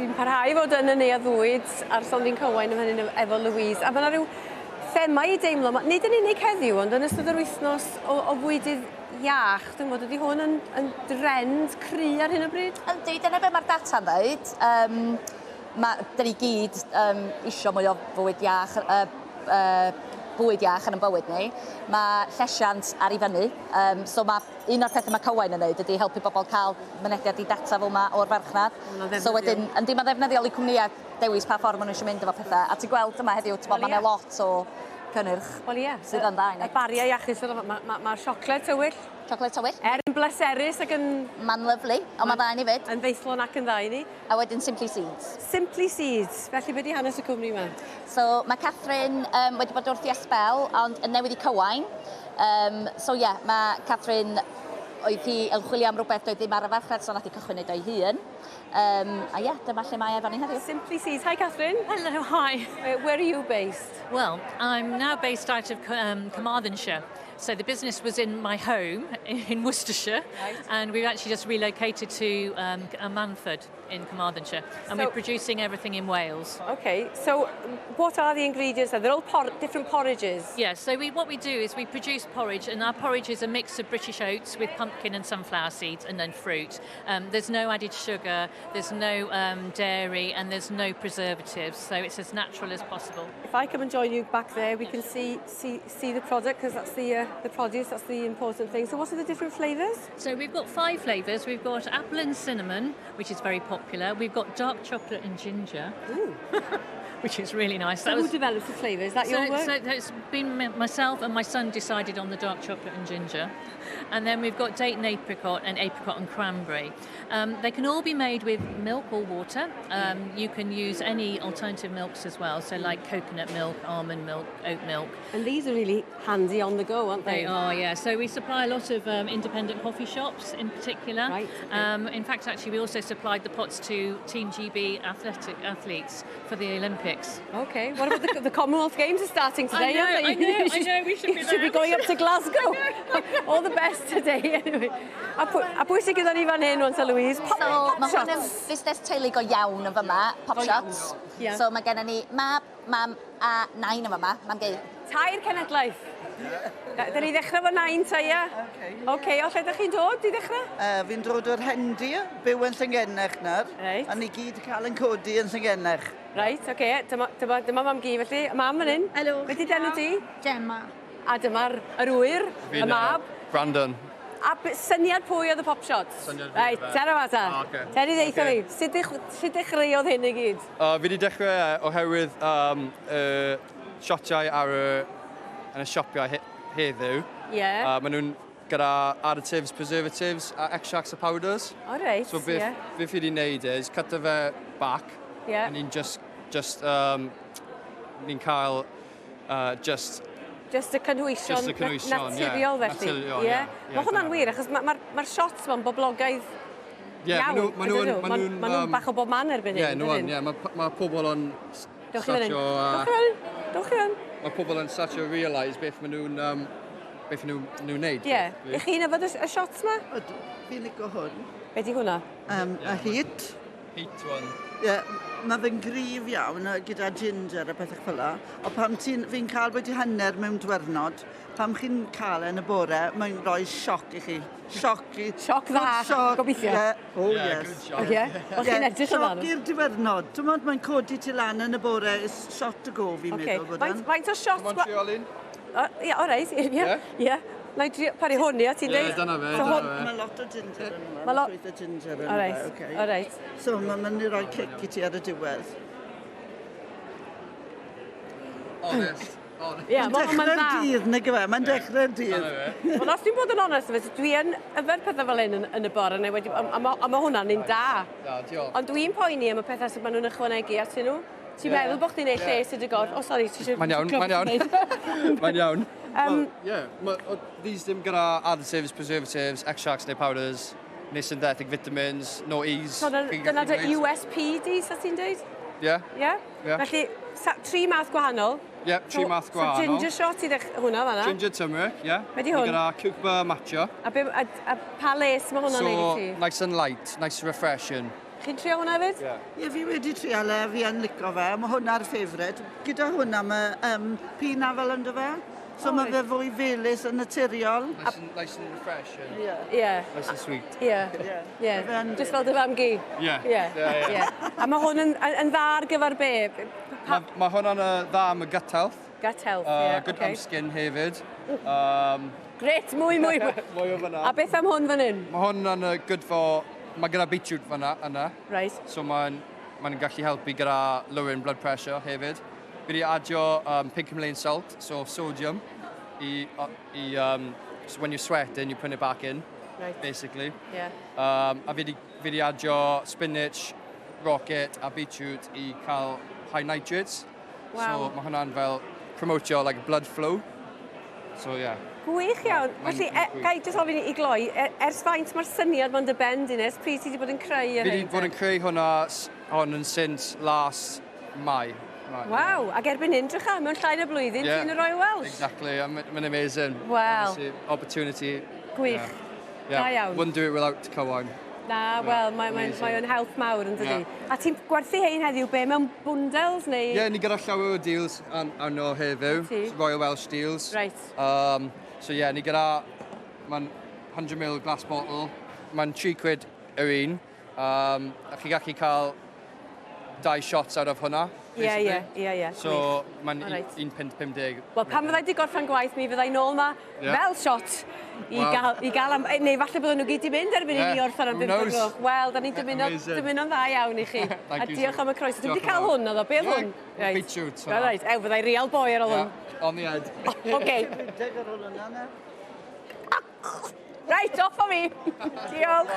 Dwi'n parhau i fod yn y Neuadd Fwyd ar Stondin Cywain yn fan hyn efo Louise, a ma' 'na ryw thema i deimlo 'ma, nid yn unig heddiw ond yn ystod yr wythnos o o fwydydd iach, dwi'n gwbod, ydi hwn yn yn drend cry ar hyn o bryd? Yndi, dyna be' ma'r data'n ddeud. Yym ma' 'dyn ni gyd yym isio mwy o fywyd iach yy yy bwyd iach yn 'yn bywyd ni. Ma' llesiant ar 'i fyny, yym so ma' un o'r pethau mae Cywain yn neud ydy helpu bobl cael mynediad i data fel 'ma o'r farchnad. So wedyn, yndi, mae'n ddefnyddiol i cwmnïau dewis pa ffordd maen nhw eisiau mynd efo pethau. A ti'n gweld yma heddiw, ti'n well, mae yna lot o cynnyrch well, yeah. sydd yn dda i ni. Y bariau iachus, mae ma, ma, ma siocled tywyll. Siocled tywyll. Er yn bleserus ac yn... Mae'n lyfli, ond mae'n dda i ni fyd. Yn feithlon ac yn dda i ni. A wedyn Simply Seeds. Simply Seeds. Felly, be di hanes y cwmni yma? So, mae Catherine um, wedi bod wrthi ers sbel, ond yn newydd i Cywain. Um, so ie, yeah, mae Catherine, oedd hi yn chwilio am rhywbeth doedd ddim ar y farchnad, so nath hi cychwyn neud o'i hun. Um, a ie, yeah, dyma lle mae efo ni heddiw. Simply Seeds. Hi, Catherine. Hello, hi. Where are you based? Well, I'm now based out of Carmarthenshire. So the business was in my home in Worcestershire, right. and we've actually just relocated to Ammanford in Carmarthenshire, and so, we're producing everything in Wales. Okay, so what are the ingredients then? They're all por different porridges? Yeah, so we, what we do is we produce porridge, and our porridge is a mix of British oats with pumpkin and sunflower seeds and then fruit. There's no added sugar, there's no dairy, and there's no preservatives, so it's as natural as possible. If I come and join you back there, we can see, see, see the product, because that's the, the produce, that's the important thing. So what are the different flavours? So we've got five flavours. We've got apple and cinnamon, which is very popular. We've got dark chocolate and ginger. Ooh. Which is really nice. So that who was, develops the flavour? Is that so, your work? So it's been myself and my son decided on the dark chocolate and ginger. And then we've got date and apricot and apricot and cranberry. They can all be made with milk or water. You can use any alternative milks as well, so like coconut milk, almond milk, oat milk. And these are really handy on the go, aren't they? They are, yeah. So we supply a lot of independent coffee shops in particular. Right. Okay. In fact, actually, we also supplied the pots to Team GB athletic athletes for the Olympics. Okay. What about the Commonwealth Games are starting today, I know, aren't they? I know, I know, we should be should be going up to Glasgow. All the best today, anyway. A, pwy, a pwy sydd gyda ni fan hyn, wan ta, Louise? Pop, so, pop mae hwn yn shots. busnes teulu go iawn yn fyma, Pop Shots. Yeah. So mae gennym ni mab, mam a nain yn fyma, mam gei. Tair cenedlaeth. Da ni ddechrau fo nain ta, ia? Okay. Oce, o lle ydych chi'n dod i ddechrau? Fi'n dod o'r Hendy, byw yn Llangennech nawr. Reit. A ni gyd cael yn codi yn Llangennech. Reit, oce, okay. dyma, dyma, dyma mam gi felly. Mam fan hyn. Helo. Beth di d'enw di? Gemma. A dyma'r yr ŵyr, y mab. Brandon. A syniad pwy oedd y pop shots? Syniad fi. Reit, tera fa ta. Oh, okay. Teri ddeitha okay. fi, sut, dech, sut dechreuodd hyn i gyd? Fi wedi dechrau e oherwydd y siotiau ar y, yn y siopiau he heddiw. Ie. Yeah. Maen nhw'n gyda additives, preservatives a extracts a powders. O reit, So beth, yeah. beth fi wedi wneud is cut fe back. Yeah. A ni'n just, ni'n cael just Just y cynhwysion, just y cynhwysion naturiol yeah. felly. Naturiol, ie. Yeah. Yeah, Mae hwnna'n wir, achos mae'r ma, ma shots ma'n boblogaidd yeah, iawn. Maen nhw, ma nhw, ma nhw, ma nhw bach o bob man erbyn hyn. Ie, nhw yn, ie. Mae ma pobl yn startio... Dewch i fan hyn. Dewch i fan. Mae pobl yn startio realise beth maen nhw'n beth maen nhw'n neud. Ie. Yeah. I chi'n yfed y shots ma? Ydw, fi'n licio hwn. Be di hwnna? A heat. Heat one. Ie, yeah, mae fe'n gryf iawn gyda ginger a pethau fel 'na. Ond pan ti'n, fi'n cael wedi hanner mewn diwrnod, pan chi'n cael e yn y bore, mae'n rhoi sioc i chi. Sioc i... Sioc dda, sioc, gobeithio. Yeah. Oh, yeah, yes. Good shock. Ie, o chi'n edrych yn dda. Sioc i'r diwrnod. Ti'n modd, mae'n codi ti lan yn y bore, it's shot to go fi'n okay. meddwl bod yn. Faint o shot... Come on, trio Alun. Ie, o reit, ie. Ie. Na i drio, pari hwn, ie, ti'n deud? Ie, dyna fe, dyna fe. Mae lot o ginger yn yma, mae llwyth o ginger yn yma, oce. O reit. So mae'n mynd i roi cic i ti ar y diwedd. Honest. Ie, Mae'n dechrau'r dydd, nag yw e? Mae'n dechrau'r dydd. Wel, os dwi'n bod yn onest, efo ti, dwi yn yfed pethau fel hyn yn, yn y bore, neu wedi, a, a, a mae hwnna'n un da. Da, diolch. Ond dwi'n poeni am y pethau sydd maen nhw'n ychwanegu atyn nhw. Ti'n meddwl bod chdi'n neud lles i dy gorff? O, sori, ti eisiau... Mae'n iawn, mae'n iawn. Mae'n iawn. Well, yeah, ma, o, these dim gyda additives, preservatives, extracts neu powders, neu synthetic vitamins, no E's. So dyna dy USP di, sa ti'n dweud? Yeah. Yeah? Yeah. Felly, sa, tri math gwahanol. Yeah, tri math gwahanol. So ginger shot i ddech hwnna fanna. Ginger turmeric, yeah. Be di hwn? Gyda cucumber matcha. A, be, a, a pa les mae hwnna'n so, neud i ti? So, nice and light, nice and refreshing. Chi'n trio hwnna hefyd? Ie. Ie, fi wedi trial e, fi yn licio fe. Mae hwnna'r ffefryn. Gyda hwnna mae pinafal ynddo fe. So O, mae reit. fe fwy felys yn naturiol. Nice and fresh and Ie. nice and sweet. Ie. Ie. Ie. Ma' fe'n- Just fel dy fam-gu. Ie. Ie. Ie, ie. Ie. A mae hwn yn dda ar gyfer be? Mae hwnna'n dda am y gut health. Gut health, ie. Good okay. am skin hefyd. Gret, mwy, mwy. Mwy o fyna. A beth am hwn fan hyn? Mae hwn yn good for. Mae gyda beetroot fyna yna. So mae'n gallu helpu gyda lowering blood pressure hefyd. Fi wedi adio pink Himalayan salt, so sodium, so when you're sweating, you put it back in, basically. A fi wedi adio spinach, rocket a beetroot i cael high nitrates. So mae hwnna'n fel promotio like blood flow. So yeah. Gwych iawn. Mae'n Felly, gwych. ga i jyst ofyn i gloi, ers faint mae'r syniad ma'n dy ben di nes? Pryd ti wedi bod yn creu yr Fi wedi hyn, bod te? yn creu hwnna hon yn since last Mai. Mai. Waw, ac erbyn hyn, drycha, mewn llai na blwyddyn, ti'n y Royal Welsh. Exactly, mae'n amazing. Wel. Honestly, opportunity. Gwych. Yeah. Da iawn. Wouldn't do it without Cywain. Na, wel, mae amazing. mae o'n help mawr yn dydi. Yeah. A ti'n gwerthu hein heddiw be, mewn bundles neu? Ie, yeah, ni gyda llawer o deals arno heddiw. Ti? Royal Welsh deals. So yeah, ni gyda, mae'n 100 ml glass bottle. Mae'n 3 quid yr un. A chi gallu cael dau shots out of hwnna, basically. Ie, ie. So, mae'n Alright. £1.50. Wel, pan fyddai di gorffen gwaith, mi fyddai nôl ma fel shot i gael am, neu falle bydden nhw gyd i mynd erbyn i ni orffen am Who 5 knows? Gloch. Wel, da ni'n dymuno, Amazing. dymuno'n dda iawn i chi. Thank A you diolch so am y croeso. Dwi'n Diolch wedi cael yn fawr. hwn, naddo? Be oedd Ie, hwn? Beetroot, hwnna. Reit, ew, fyddai real boy ar ôl hwn. Yeah, on the head. Oce. Deg ar ôl hwnna, ne? Reit, off o mi. Diolch.